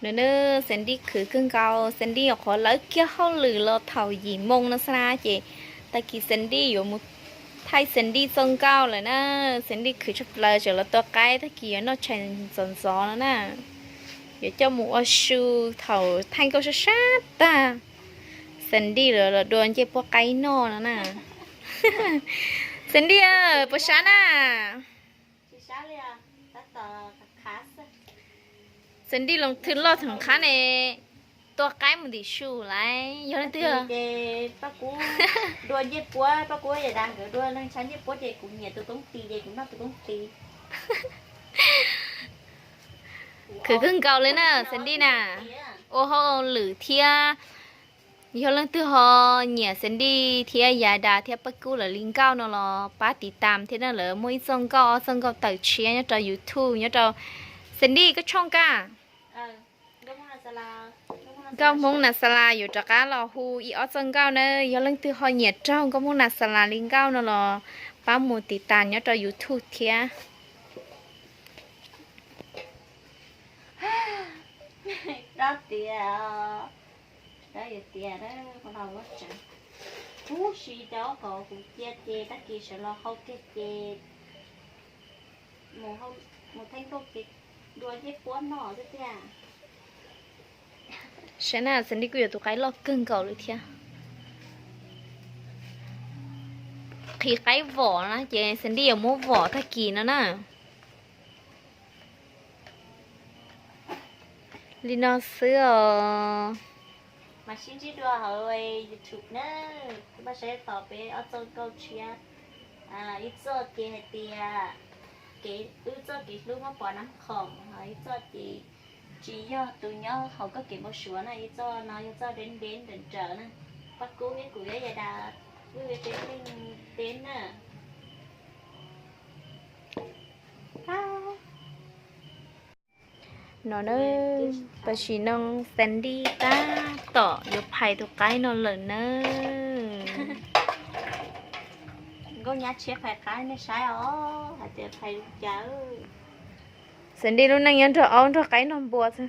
Nws ne, Sandy khwv kawg nkaus, Sandy nyuam qhuav lawv kiag hauj lwm los thaum yim moo no xwb na, ces tag kis Sandy yuav mus thaij Sandy txoj nkauj lawm na. Sandy khwv tshaj plaws, tseem los tua qaib, tag kis yuav noj tshais ntxov ntxov no na. Yuav coj mus ua su thaum thaij nkauj sab sab tag. Sandy lawv los dua ncej puab qaib noj no na. Sandy, puas sab na? Sandy loo thwv loj theem qhab ne, tua qaib mus ntim su lawm, yog leej twg? Paj Kub dua ncej puab, Paj Kub Yas Das nkawd dua leej tshav ncej puab ces kuv nyiam tus koob tis ces kuv noj tus koob tis. Khwv kawg nkaus li na Sandy na, ua hauj lwm thiab. Yog leej twg ho nyiam Sandy thiab Yas Das thiab Paj Kub lawv li nkauj no los pab tiv tam thiab na, lawv muaj ib txoj nkauj ob txoj nkauj tawm tshiab nyob rau YouTube nyob rau Sandy koj tshooj kaj. Nkauj Hmoob Nas Xas Las yuav rov qab los hu ib ob txoj nkauj na, yog leej twg ho nyiam raug nkauj Hmoob Nas Xas Las li nkauj no los pab mus tiv tam nyob rau YouTube thiab. Dob tias, dob yus tias, qhov no muab tsev. Ub, si cov qhov kuv cia ces tag kis sawv los hau kiag ces mus thaij nkauj ces dua ncej puab noj xwb tiag. Saib na, Sandy kuj yuav tus qaib loj kawg nkaus li thiab. Qhwv qaib vom na ces Sandy yuav muab vom tag kis no na. Li no xwb os. Mas sib ntsib dua hauv YouTube na, peb saib tau peb ob txoj nkauj tshiab. Ib txoj ces hais tias kev, wb txoj kev hlub muab pov nab khoom, ho ib txoj ces tsis yog tus nyob hauv koj kev npau suav na, ib txoj no yog txoj deb deb nrawm nrawm na. Paj Kub thiab kuv thiab Yas Das wb peb leeg deb na. No na, tam sim no Sandy tab tom yuav phais tus qaib no lawm na. Nkauj nyab tshiab phais qaib nej saib os, hais tias phais li cas. Sandy lub neej nyob nrog aub nrog qaib nrog npua xwb.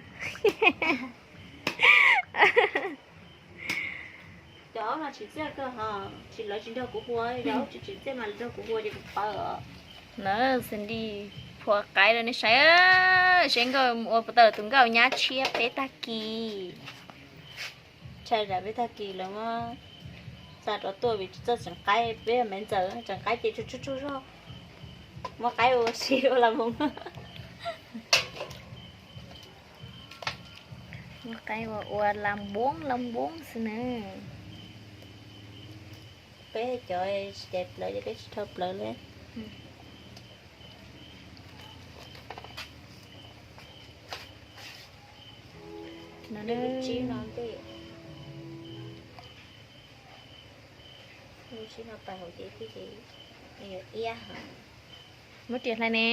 Cov aub no tsim txiaj kawg ho, tsis, lawv tsis nrog kuv hu, yog aub tsis tsim txiaj mas lawv nrog kuv hu ces kuv paws os. Na, Sandy phua qaib rau nej saib, saib nkauj mus ua puas tau tus nkauj nyab tshiab peb tag kis. Ntshai tsam peb tag kis lawv muab xa rov tuaj vim tsis txawj tseem qaib, peb me ntxawm tseem qaib ces tsuag tsuag zog, muab qaib ua si ua la moov. Muab qaib ua ua la npoob la npoob xwb na. Peb cov tsis cais plawv ces peb tsis dhau plawv li. Lub tsib no ntej, lub tsib no pais hauv ces thiaj li yuav iab heev. Muab riam hlais ne.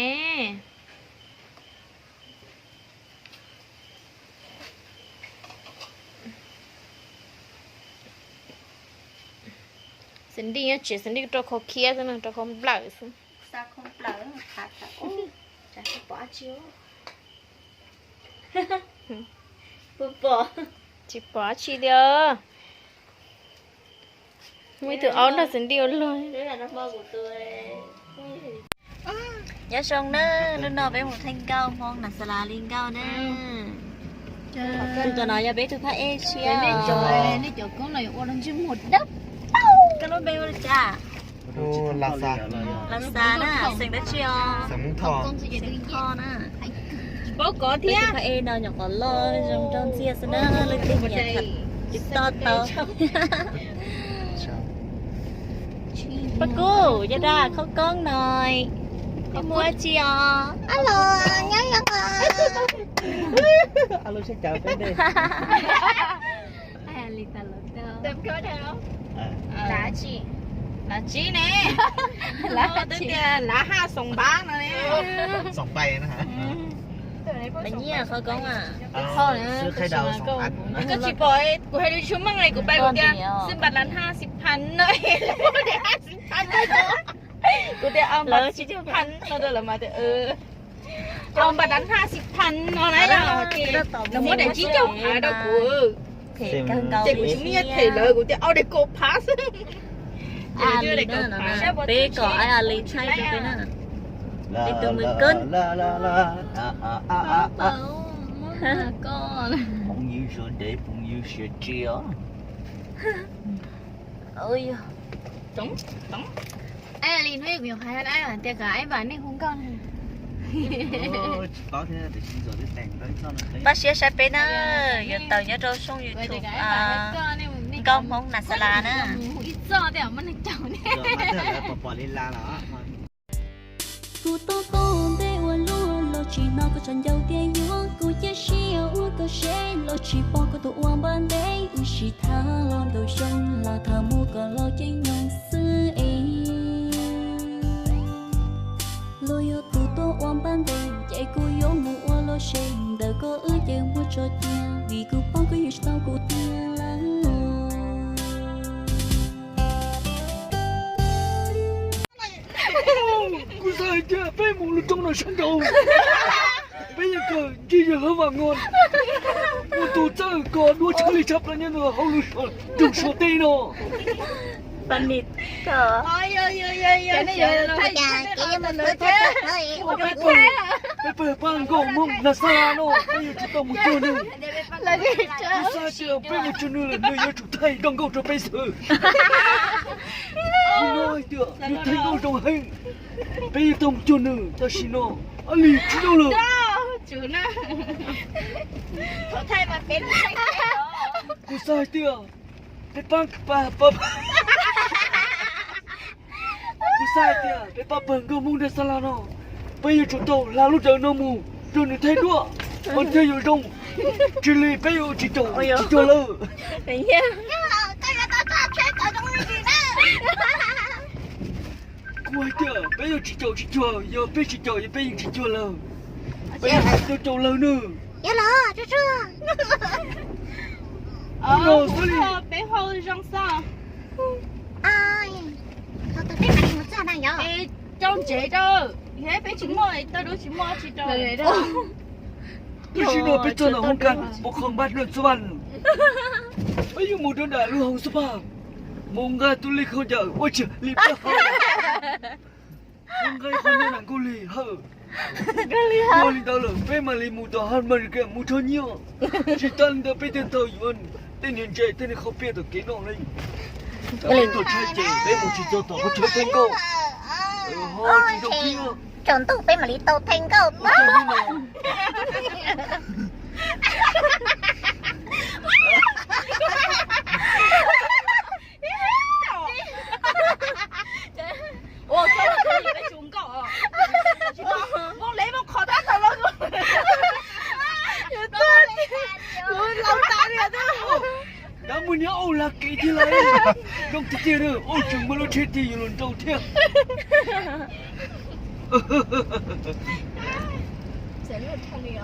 Sandy nyob tsev, Sandy rau khau khiab xwb, rau khau nplawm xwb. Tsis pom dab tsi li. Muaj ib tug aub nrog Sandy ua luag. Nyob zoo na, hnub no peb mus thaij nkauj Hmoob Nas Xas Las li nkauj na. Tus no yog peb tug phab ej tshiab. Nej cov koob no yuav ua lub ntsej muag dawb paug. Koj lub npe hu li cas? Las Xas na, xeem dab tsi os? Xeem Thoj na. Peb tus phab ej no nyuam qhuav loj zoo nraug ntxiag xwb na, leej twg nyiam tham tsis tau tau. Paj Kub, Yas Das, Khoob Koob no, koj mus ua dab tsi os? Alo, nyob zoo os. Alo, sab cav peb ntej. Lav tsi? Lav tsi ne? Lav twb tias lav haj xoom npab no ne. Mas nyiaj qhov koob a. Koj tsis pom kuv hais lus tshua meej li, kuv pais kuv tias xwb npam lav haj xib phan no, kuv tias npam xib phan no rau lawv mas tias Tau npaj dab hna xi phan no na yog ces nws muab daim tsib caug phav rau kuv. Ces kuv tsis muaj nyiaj them lawv, kuv tias ob daim kaum phav xwb. Peb kom Ali thaij rau peb na. Peb tus mws koob. Li hnub kuv yuav qhia tias kom aib npam nej hu nkauj. Pab siab saib peb na, yuav tawm nyob rau xoo YouTube Nkauj Hmoob Nas Xas Las na. Kuv tau koj ua ntej ua luaj los tsis hnov koj tshav ncaws tias yuav, kuv cia siab ua koj seb los tsis pom koj tus ua npab ntev, wb sib tham los ntau xyoo los tham muaj koj los ceeb nyoog xwb es. Luag yog tus tuaj ua npab ntev ces kuv yuav mus ua los seb, ntawm koj wb ces muaj tso cia, vim kuv paub koj yuav tsis tau kuv tiag lawm. Kuv xav hais tias peb mus lub roob no sab nraud, peb yuav kawm ntsib yawg Hawj Vam Ngon, ua tus txawj kos duab tshaj li tshaj plaws nyob hauv lub nroog Suav teb no. Peb pab nkauj Hmoob Nas Xas Las no peb yuav tsum tau mus cuag nws. Kuv xav hais tias peb mus cuag nws lawm nws yuav tsum thaij zoo nkauj rau peb xwb. Kuv no hais tias nws thaij nkauj zoo heev, peb yuav tau mus cuag nws tam sim no. Li tsis zoo lawm. Kuv xav hais tias peb pab, kuv xav hais tias peb pab pawg nkauj Hmoob Nas Xas Las no, peb yuav tsum tau hla lub rawv no mus rau nws thaij duab, ua ntej yuav zoo, tsis li peb yuav tsis caum tsis cuag lawm. Kuv hais tias peb yuav tsis caum tsis cuag, yog peb tsis caum yog peb yeej tsis cuag lawm. Peb yuav tsis tau caum lawm nawb. Peb hau zoo xwb. Rau ntsev rau, peb tsis muaj, tau dub tsis muaj tsis rau. Tam sim no peb txog ntawm hoob kas pov qhov npaj dlawm xub vaj, peb yuav mus rau nram lub hoob xub vaj, mus nqa tus li khaub ncaws ua tsis li pab hau, mus nqa qhov nyiaj nram nkaus li hawm. Ua li ntawd lawm peb mam li mus tom Haj Mas Li Kas mus rho nyiaj. Tsis tas li ntawd peb thiaj tau yuav tej niag ntses tej niag qhov piaj tom kev noj li. Peb tuaj tsheb ces peb mus tsis txog tom qhov chaw theej nkauj. Ho tsis zoo thiab. Tsaus ntuj peb mam li tau theej nkauj. Ua koj li peb tsis nkauj, ua li muab qhov tab tom los, kuv laus tas li thiab. Dab muag niag ua lag kev tiag lauj, zoo tiag tiag, ua tseem muaj lub tsheb tiag yuav luag nrau thiab.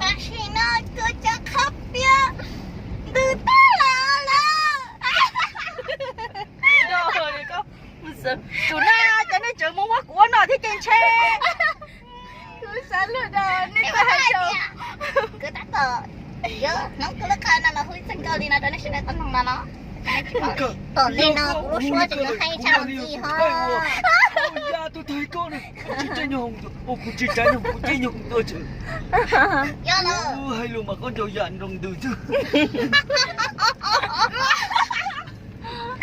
Tam sim no kuv cov qhov piaj ntws tag lawm lawm. Tus na, cov nej tseem mus muab kuv ua no thiab ces ntshe. Kuv xav lwm da, nej kuv hais tias kuv tab tom yuav hloov kuv lub qab no los hu ib txoj nkauj li no rau nej sawv daws tau mloog no no. Tom ntej no kuv lub suab tseem yuav hais tshaj ntxi ho. Ya tus thaij koj na, kuv tsis caij nyob hoom, kuv tsis caij nyob hoom, kuv caij nyob hoom tuaj tsev. Hais lus mas koj ncaus yam nroo ntws xwb.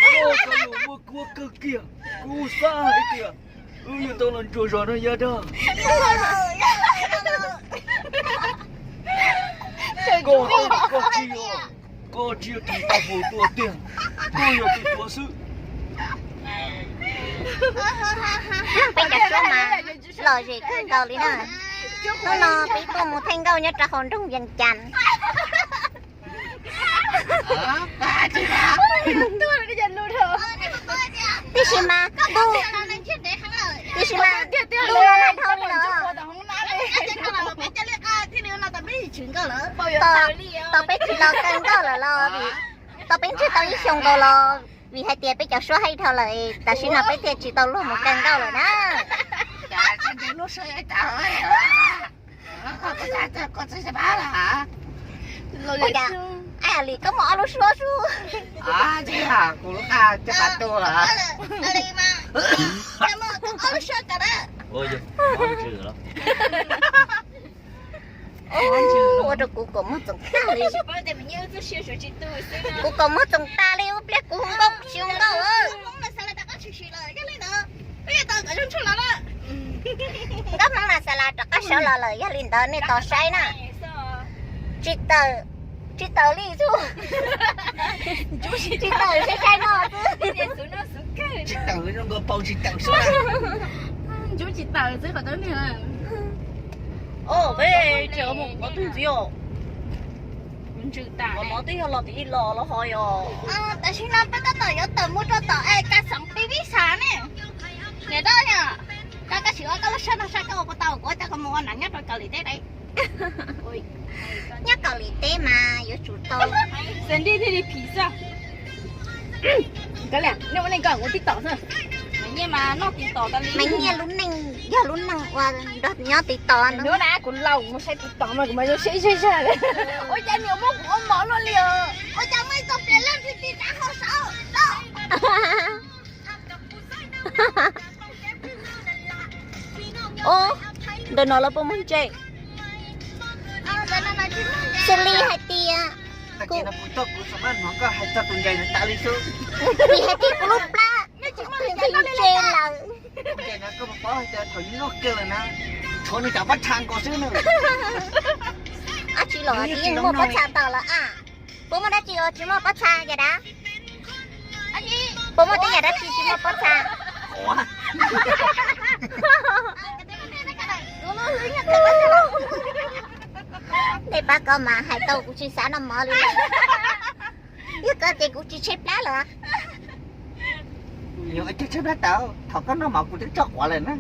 Koj cov lus muaj kuab kawg kiag, kuv xav hais tias wb yuav tau los ntsuas zos no ya dag. Koj, koj tsis yog, koj tsis yog tus tau hau tuaj tiag, koj yog tus tuav xwb. Peb cov suab mas lom zem kawg nkaus li na. Hnub no peb tuaj mus theej nkauj nyob rau hauv nroog Vias Cas. Tiam sis mas, tiam sis mas, ntuj no nag dhau li los, thaum peb tsis los kaw nkauj lawm los, thaum peb ntsib tau ib xyoo nkaus los, vim hais tias peb cov suab hais dhau lawm, tam sim no peb thiaj tsis tau luag mus kaw nkauj lawm na. Kuv Ua cas, ai, Lis, koj muaj ob lub suab xwb. Tsis yog, kuv lub qab caj pas tuag lawm. Ua rau kuv kom muaj txoos tag li. Kuv kom muaj txoos tag li, ua pliag kuv hu nkauj tsis hu nkauj. Nkauj Hmoob mas xav las rov qab sawv los lawm, yog li ntawd nej tos saib na. Tsis tawm, tsis tawm li xwb. Tsis tawm, saib saib no xwb. Tsis tawm, zoo nkaus paus tsis tawm xwb. Ntsub tsis tawm xwb qhov tau niag. Peb tseem mus qhov twg ntxiv os? Qhov no twb yog los tim los los ho yog. Tam sim no peb tab tom yuav tawm mus rau tom es kas xoom pib vib xav ne. Niam tab yog, koj koj sim ua koj lub sab no saib koj ua puas tau, kuv ua cas koj mus ua nam nyob rau Kaus Lim teb dai. Nyob Kaus Lim teb mas yuav tsum tau. Xav nti thiaj li phim xwb. Kav liam, nej ua nej koj, kuv tib tom xwb. Mas nyiaj lub neej yog lub neej ua nrog nyob tib tom no. Kuv laus mus saib tib tom mas kuv mas zoo siab zog zog. Ua cas niam muab kuv ua mov luaj li os. Ua cas muaj ib tug plias laj ti ti rab hauv saum. Ntawm no lawv puas muaj ntses? Xws li hais tias kuv, kuv hais txog tus ntses no tas li xwb. Vim hais tias kuv lub plab tus ntses lawm. Tus ntses no koj puas paub hais tias thaum nws loj kawg lawm na, tshuav nws cov pob txha nkaus xwb na. Ab tsi los yeej muaj pob txha tau lawm a. Puas muaj dab tsi uas tsis muaj pob txha yom dab? Puas muaj tej yam dab tsi tsis muaj pob txha? Tej pab ko mas hais tau kuv tsis xav noj mov li lawm. Yog koj ces kuv tsis tshaib plab lawm. Yog ua cas tshaib plab tau, thaum koj noj mov kuv twb tso quav lawm na.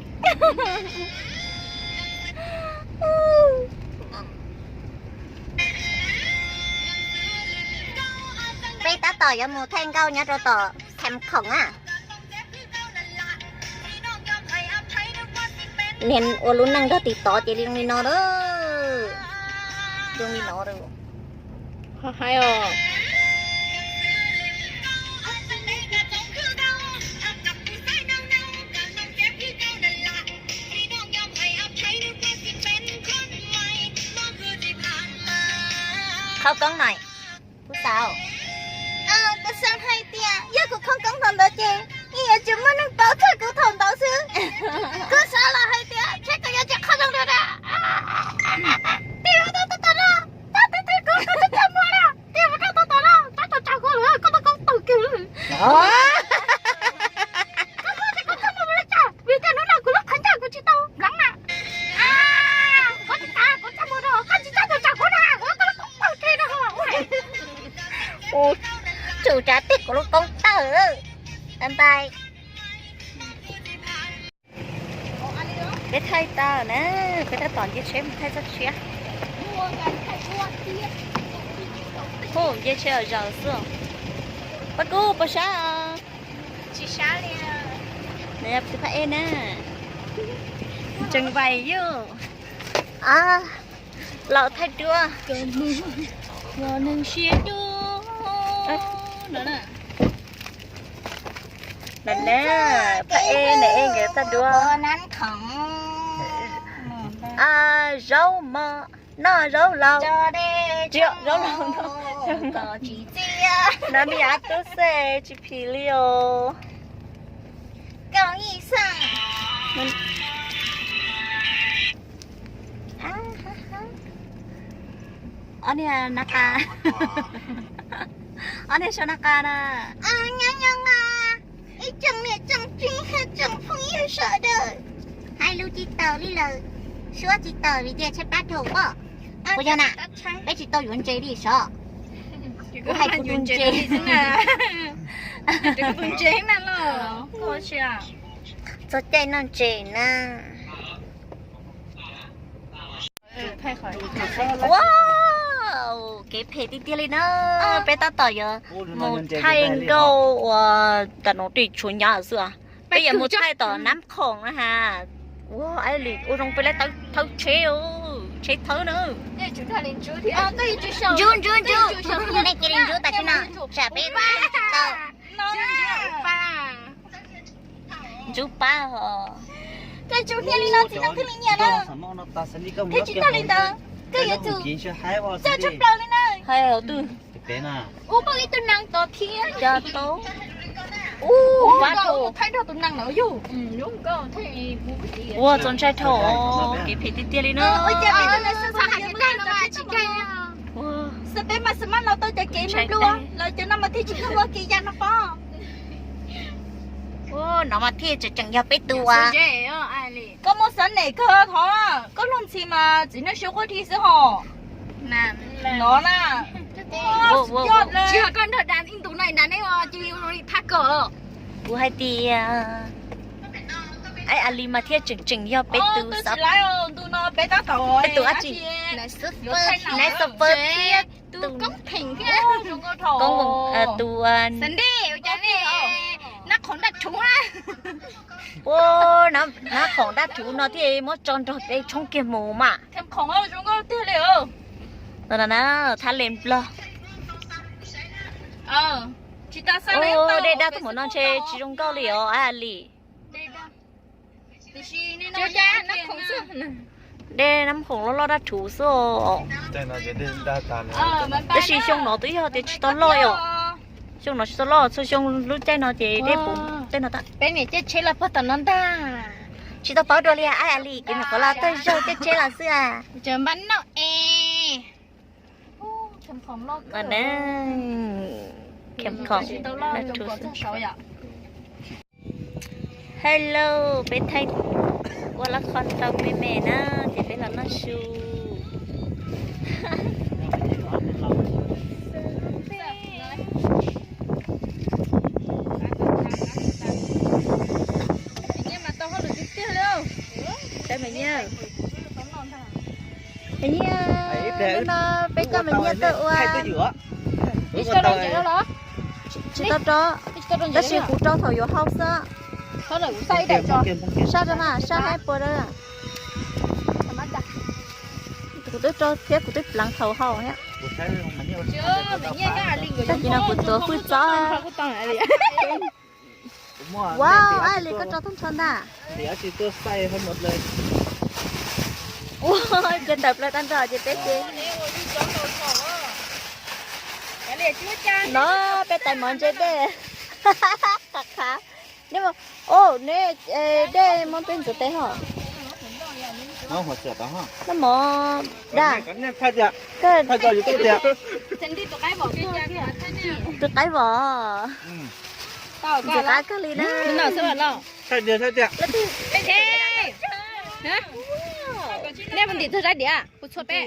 Peb tab tom yuav mus thaij nkauj nyob rau tom Tham Khoom a. Niag ua lub neej nrog TikTok ces zoo li no lawm. Zoo li no lawm. Ho hais os. Qhov koob na, kuv xav, kuv xav hais tias yog kuv qhov koob thaum ntawd ces yeej yuav tsis muaj neeg paub txog kuv thaum ntawd xwb. Kuv xav los hais tias saib kuv yuav tsis qhov zoo dua. Tig rau tom no, tab tis tig kuv tsis tshua muaj na, tig rau tom no, tab tom tsaug koj lawm, koj tau koob tawm kiag lawm. Koj muaj tsis koob tau mus li cas, vim tias hnub no kuv lub qhov ncauj kuv tsis tau npleev na. Kuv tsis tas, kuv tsis mus no, koj tsis txhob tus tsam kuv na, kuv koj lub koob tawm kiag no. Ua, tsum tsav tej kuv lub koob tawm. Bye bye. Peb thaij tau na, peb tab tom nce tsheb mus thaij txoj sia. Hu, nce tsheb zaws xwb. Pab Kub puas sab? Tsis sab li. Nws yog phab ej na. Tseem vais yus. Laus thaij duab. Neeg siab dub. Phab ej, nws ej nkawd thaij duab. Zaub mov, noj zaub laus. Zaub laus no. Nov me yav tub xej tsis phim li os. Ob niag na qa, ob niag suab na qa na. Ib tsoom niam tsoom txiv tsoom phooj ywg sawv daws, hais lus tsis tawm li lawm, suab tsis tawm vim tias tshaib plab dhau pob. Puas yog na? Peb tsis tau yuav ntses li sov. Kuv hais kuv tus ntses. Txog caij noj ntses na. Wow, kev phem tiag tiag li na. Peb tab tom yuav mus thaij nkauj uas tam no ris tshuav nyab xwb. Peb yuav mus thaij tom Nab Khoom na ha. Ua, ua zoo peb lawv thawb tsheb os. Tsheb thawb na. Ntsub ntsub ntsub, nej cia li ntsub tam sim no, tsam peb tsis tau. Ntsub pab os. Koj ntsub thiaj li no txiv neej thiaj li nyiam na. Thiab tsis tag li ntawd, koj yuav tsum txawj tshaj plaws li na. Hais hauv twg? Ub, muaj ib tug nees tod thiab. Cov tau. Ub, vaj dhau. Ua txaus ntshai dhau, kev phem tiag tiag li na. Xwb peb mas xwb mas no tau cov kev nplua, lawv cov no mas thiaj tsis tau ua kev ya no pob. Ua no mas thiaj tseem tseem yog peb tus as. Koj muaj xav nem kawg thov, koj luag ntxhi mas txiv neej siab quaj dhi xwb hos. No na. Tsis yog koj nrog dab ib ntus no dab neb ua cia li thab kawg. Kuv hais tias, ai, a li mas thiaj tseem tseem yog peb tus xav. Ntu no peb tab tom, peb tus dab tsi? Night Super thiab tus Koob Theem thiab. Koob, tus Sunday, ua cas nej nab qhoom dab rhuv na? Ua, nab qhoom dab rhuv no thiaj muab tso nrog peb tshoob kiag mus mas. Thab le nplog. Dej daj tuaj npaum no ntshe tsis zoo nkauj li os a li. Dej nab qhoom loj loj daj rhuv xwb os. Tab sis xyoo no twb yog tias tsis tau loj os. Xyoo no tsis tau loj, txhua xyoo lub caij no ces dej puv tej no. Peb niam caij tsheb los puag tom no ntag. Tsis tau paub dua li a li, kev nyuam qhuav los tag zog caij tsheb los xwb a. Npaj noj es. Khem khoom. Hello, peb thaij ua lab qhov ntau me me na, ces peb los noj su. Nyiaj, no peb coj me nyiaj tuaj ua. Tsis tau rau, tab sis kuv rau thaum yuav hau xwb. Sab rau na, sab hab puas rau. Kuv twb rau thiab kuv twb pleev thaum hau thiab. Tag kis no kuv tuav hwj txob. Wow, a li koj rau tag nrho ntag. Ua, ces tawm plaws tag nrho ces peb ces. No peb tais mov ntse dej. Qhav qhav. Neb, o, neb dej muab peb ntxuav tes ho. Noj mov dag. Tus qaib vos. Ntxim qab kawg li na. Nej mus ntim txog sab diav, kuv txhua peb.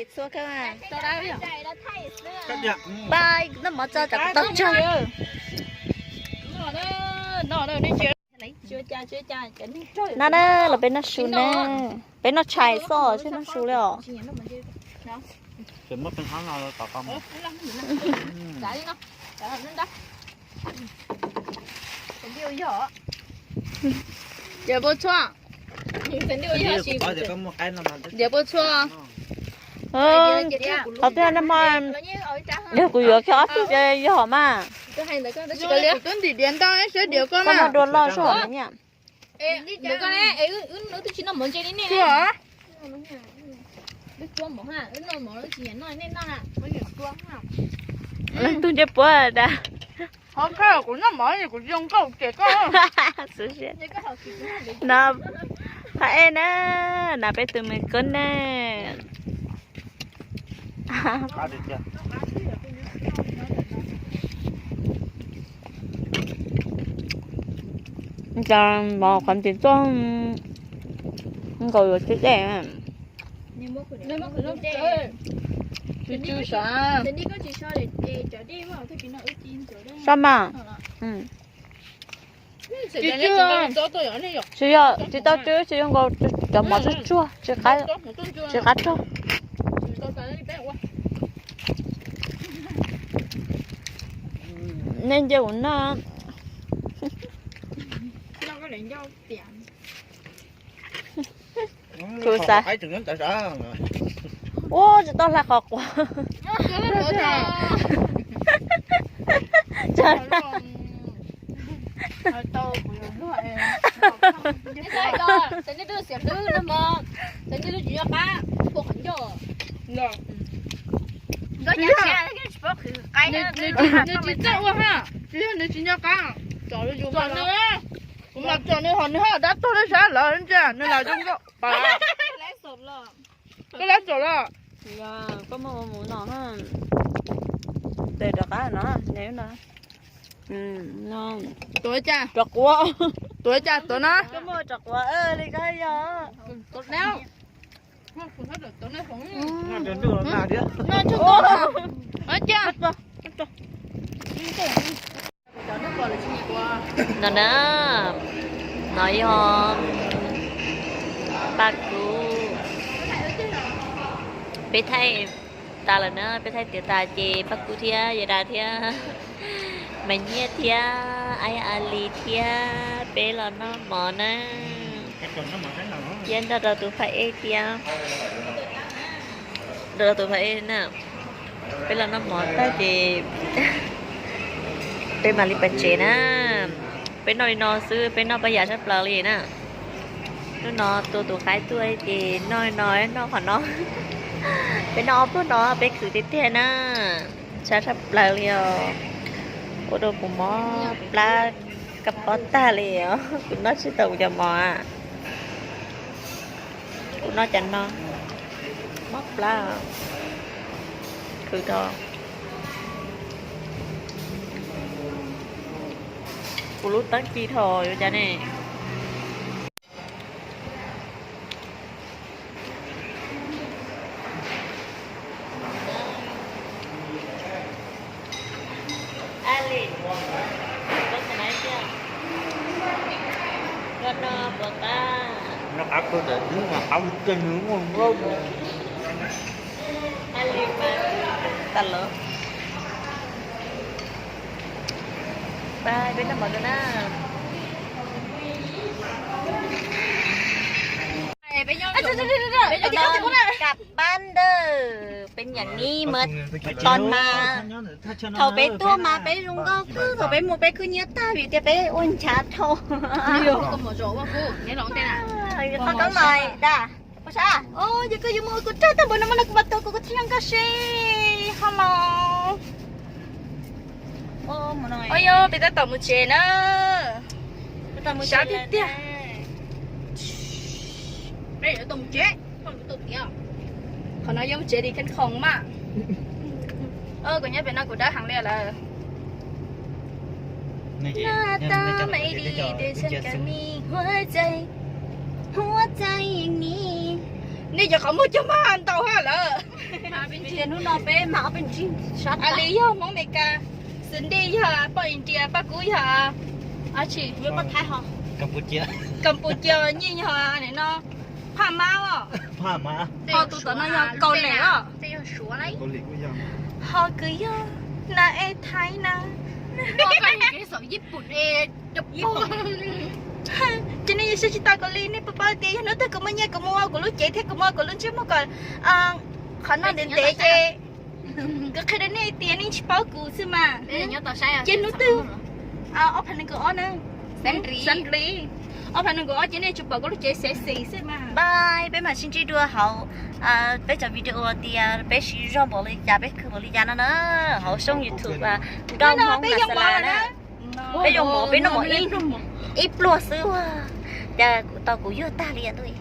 Noj mov txog tsam kuv tau tsawg. No na, los peb noj su na. Peb noj tshais xwb, tsis noj su li os. Diav pua txhua. Qhov twg na, yog kuv yuav kiag ob tug ces yog mas. Koj mas dua loj zog na. Leej twg nce puav da. Qhov kuv noj mov kuv zoo nkauj ces koj. No, qhov ej na, no peb tus me koob na. Cas mov qhov ntxim tuaj nkaus yuav tsis dej. Sab mas. Tsis yog, tsis tau tsw, tsis yog nkaus cov mov tsuag tsuag, tsis qab rog. Nej nce kuv noj. Kuv xav, Ua tsis tau hla qhov quav. Nws tsis txawj ua ha, nws tsis nco qab. Kuv mam tsom nws ho nws ho dab tuag dab sab lawm ntsia nws lam zoo nkauj pas. Koj lab tsom los? Koj muaj ua mus no ha. Tes rov qab no, no. Tuav cas? Rov quav. Tuav cas tuav na? Koj muaj rov quav li koj yog. No na, no yog Paj Kub, peb thaij tas lawm na, peb thaij tiav tas ces Paj Kub thiab Yawg Dab thiab Maiv Nyiaj thiab Aib A Lis thiab peb los noj mov na. Thiab nrog rau tus phaj ej thiab, nrog rau tus phaj ej na. Peb los noj mov tag ces peb mam li pais tsev na. Peb noj li no xwb, peb noj paj yam tshaj plaws li na. Hnub no tua tus qaib tuaj ces noj li no, noj qhov no. Peb noj ob pluag no peb khwv tiag tiag na. Tshaj tshaj plaws li os. Ua rau kuv mob plab kab pob tag li os, kuv noj tsis tau kuv cov mov. Kuv noj cov no mob plab, khwv rau kuv lub teeb ci dhau yuav cas ne. Noj qab kawg, qab kawg. Tas los. Peb noj mov na. กลับบ้าน เด้อ เป็นอย่างนี้เมื่อตอนมา thaum peb tuaj mas peb zoo nkauj kawg, thaum peb mus peb khwv nyiab tag vim tias peb ua nchav dhau. Qhov koob mas da, yog koj yuav mus ua kuv rag tag npaum no mas no kuv mam tuav kuv, kuv thiaj zoo nkauj seb ho los. Ua yog peb tab tom mus tsev na. Sab tiag tiag. Qhov no yog mus tsev li kheej khoom mas. Kuv nyob pem no kuv dawb heev li lawm. Nej cov qhov muag cog mag ntau ha lawm. Hnub no peb mag ob peb ntsis sab. A Lis yog Hmoob Amelikas, Xwm Dij yog poj India, Paj Kub yog Kampuchia, Nyiaj yog no Phaj Mab os. Ho tus tom no yog Kaus Lim os. Ho kuv yog na, es Thaib na. Ces nej yeej saib tsis taus kuv li, nej puas paub tias yog hnub twg kuv muaj nyiaj kuv mus ua kuv lub cev thiab kuv muaj kuv lub ntsej muag kom qhov no ntev ntev ces kuv qhia rau nej tias nej tsis paub kuv xwb mas. Ces hnub twg, ob phav nees nkaum ob na, xab nri, ob phav nees nkaum ob ces nej tsuas pom kuv lub cev xev xis xwb mas. Bye, peb mam sib ntsib dua hauv peb cov video tias peb siv zog npaum li cas, peb khwv npaum li cas no na, hauv xoo YouTube Nkauj Hmoob Nas Xas Las na. Peb yuav mus, peb noj mov ib pluag xwb, cas kuv tau kuv yuag tag li ntuj.